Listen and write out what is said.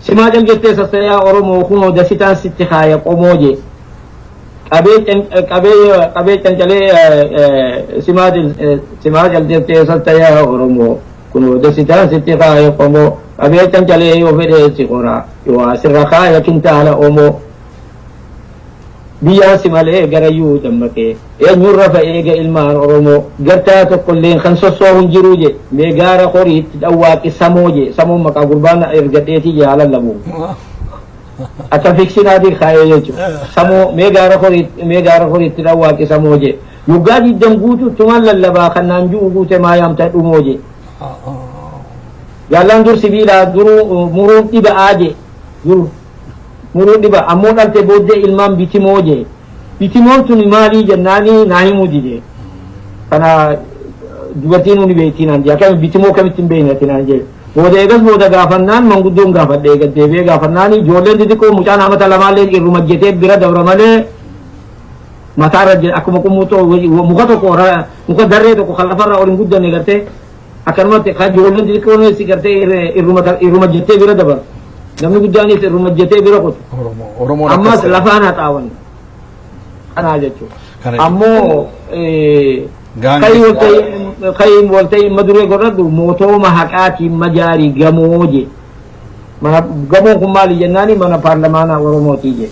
Simaa cal jettee sassayaa Oromoo kunoo dasitaan sitti kaaya qomoo je. Qabee cancalee simaa cal jettee sassayaa Oromoo kunoo dasitaan sitti kaaya qomoo, qabee cancalee yoo fedhee si qoraa, yoo asirra kaaya kintaala omoo. Biyyaan si malee garayyuu dammaqee eenyurra fa'eega ilmaan Oromoo, gartaa tokkolleen kan sossoo hin jiru je. Mee gaara horiitti dhawwaaqi samoo je. Samoon maqaa gurbaan ergadheetii je, haala labu akka fiksinaatiin kaayee jechuudha. Samoo, mee gaara horiitti dhawwaaqi samoo je. Yuggaa 20 guutuu tumaan lallabaa kan naan ju'u guute maa yaamta dhumoo je. Jaallaan dur sibiilaa duruu muruun dhiba'aa je, dur muruun dhiba, ammoo dhalte booddee ilmaan bitimoo je. Bitimoon tun maalii jennaani naa himuu dide. Kana dubartiin nuni beektii naan jee, akkami bitimoo kamitti hin beekne ati naan jee. Booda eegas booda gaafannaan manguddoon gaafadhe, eegas deebi'ee gaafannaan ijoolleen xixiqqoo mucaan amata lamaallee irruma jetee bira dabra malee mataarra jira akkuma qummuuxoo muka tokko, muka darree tokko kan lafarraa ol hin guddanne gartee akkanumatti kan ijoolleen xixiqqoon si gartee irruma jettee bira dabar, namni guddaanis irruma jettee bira qotu. Oromoon ammas akkas lafaan haxaawan kanaa jechuudha. Kana Ammoo Gaangi. Kayi walta'ii maduree godhadhu mootooma haqaatiin majaarii gamoo je. Mana gamoon kun maali jennaani mana paarlamaanaa Oromootii je.